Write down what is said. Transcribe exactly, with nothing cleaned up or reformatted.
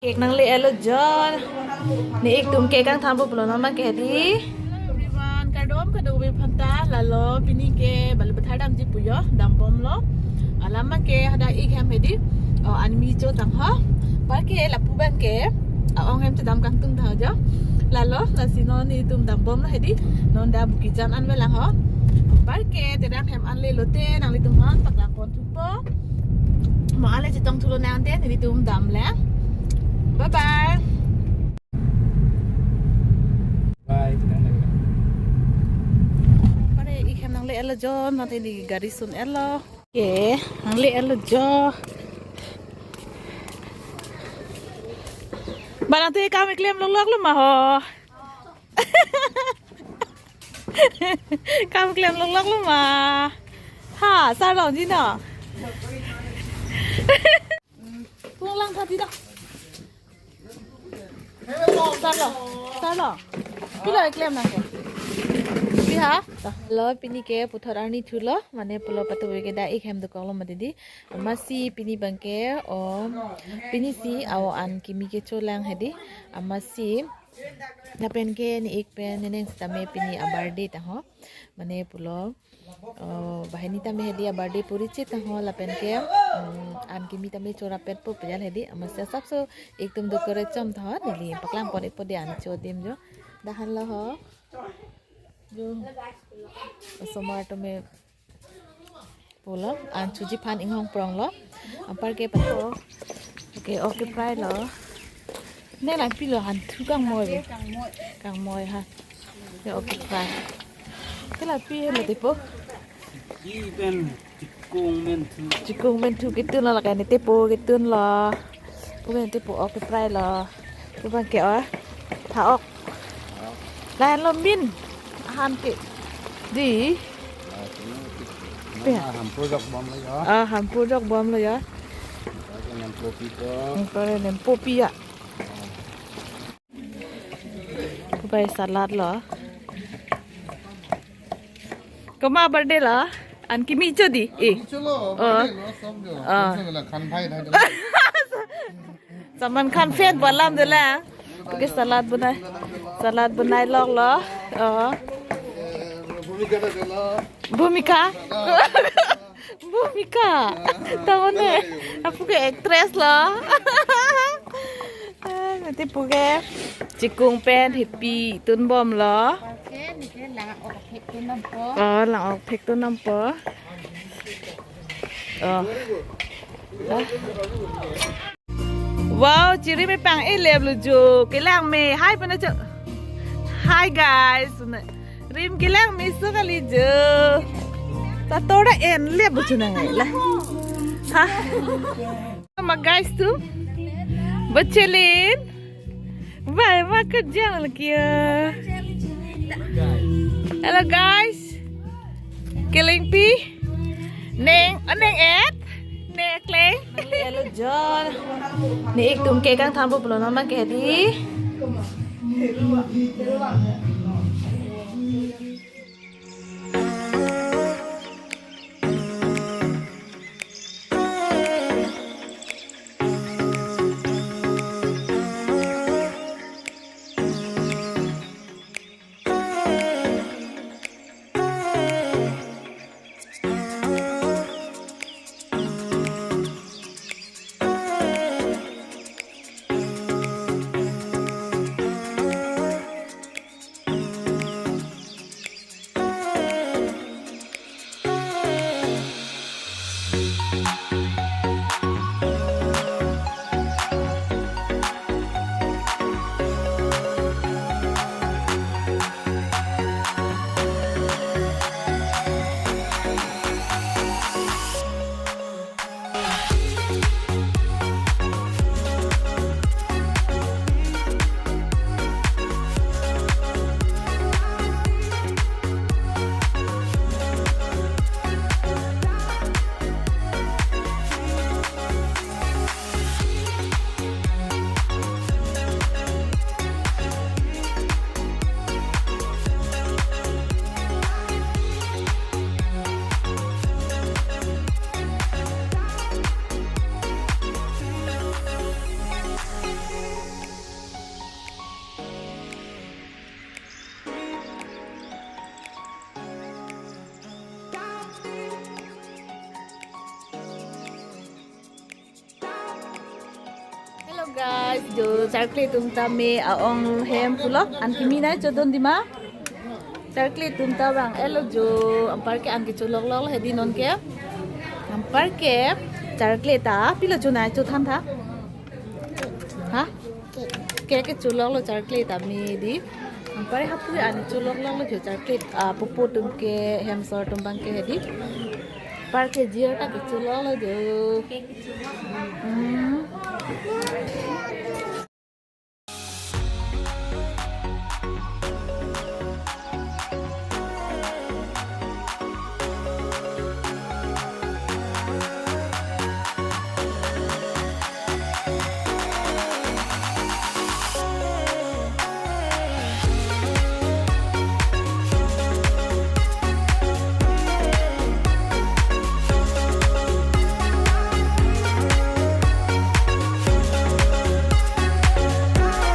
Cake nangle-etlo jo. Ne ik atum cake kangthanpo pulo, non abangke hedi. Everyone, kardom kadokave aphanta. Lalo pini ke Balipathar damji pu jo, dambomlo. Alam abangke hadak ik hem hedi. O, anmi cho tang ho. Anparke lapu abangke a-ong hem chedam kangtung tha jo. Lalo lasi non nelitum dambomlo hedi. Non dak Bokajan an velang ho. Anparke terang hem anle lote nanglitum aphan paklang pon thupo. Mo ale chetong thu lonang te nelitum damlang. Bye bye. Bye, tenang lagi. Pare ik hem nangle-etlo jo, mate di gari sun-etlo. Ke, nangle-etlo jo. Barang tu kam keklem loklok lo ma ho. Kam keklem loklok lo ma. Ha, sar longji no. Pung lang tha ti do. Sar lo, sar lo. Pilo keklem nangke? Pi ha? Lo pini ke puthot arni thulo, mane pulo patu ke dak ik hem dokoklo mati di. Amatsi pini abangke, o, pini si a-o an kimi kecholang hedi. Amatsi lapen ke ne ik pen neneng sitame pini a-birthday tang ho. Mane pulo, o, banghini tame hedi a-birthday puri chit tang ho lapen ke, mm, an kimi tame chorapetpo pejal hedi. Amatsi asapso ik atum decorate chom tha ho, neli paklang pon ikpo de an cho adim jo. Dak han lo ho. Jo. Osomar tame pulo, an choji aphan inghong pronglo. Anparke pato. Oke, oke, prai lo. Ne lang pilo han thu kangmoi. Kangmoi ha. Ya, oke, prai. Ke la pi lo tepo. Pi pen chikung menthu. Chikung menthu ketun lo, lakai ne tepo ketun lo. Pu pen tepo, oke, prai lo. Pu abangke o. Tha-ok. Lahenlo min. Han ke. Di. Pi ha? Hampur jok bomlo jo. Ah, hampur jok bomlo jo. Nempo pi ko. Nempo, nempo pi ya. Bai salad lo. Komat birthday lo? An kimi cho di? Eh. Chalo, oh. Birthday lo, sob jo. Ah. Chalo, khan phai thai. Salman Khan fan pu alam dolang. Oke, salad bonai. Salad bonailoklo. Oh. Bhumika thai lo. Bhumika? Oh. Bhumika. Tamone. Apu ke actress lo. Ah, nanti pu ke chikung pen hipi tunbomlo. Oke, nike lang-ok thek tunnangpo. Oh, lang-ok thek tunnangpo. Oh. Ah. Wow, chiri me pang-e leplo jo. Kelang me. Hi, pana cho. Hi, guys. Rim kelang me so kali jo. Tatora en leplo chunang la. Ha? Ma guys tu. Bachelin. Bye, ma kerja lagi ya. Hello, guys. Kelengpi. Neng, oh, neng et. Neng kleng. Hello, John. Ne ik atum cake kangthanpo pulo, non abangke hedi. Guys, jo charkle atum ta me a-ong hem pulo, an kimi nai chodon dima. Charkle atum ta vang-etlo jo, anparke an kecholok lok hedi nonke. Anparke charkle ta pilo chonai chothan tha. Ha? Ke kecholoklo charkle ta me di. Anpar hapu an cholok lok lo jo charkle, ah, pupu atum ke hem sor atum abang ke hedi. Anparke jir ta kecholoklo jo. Hmm.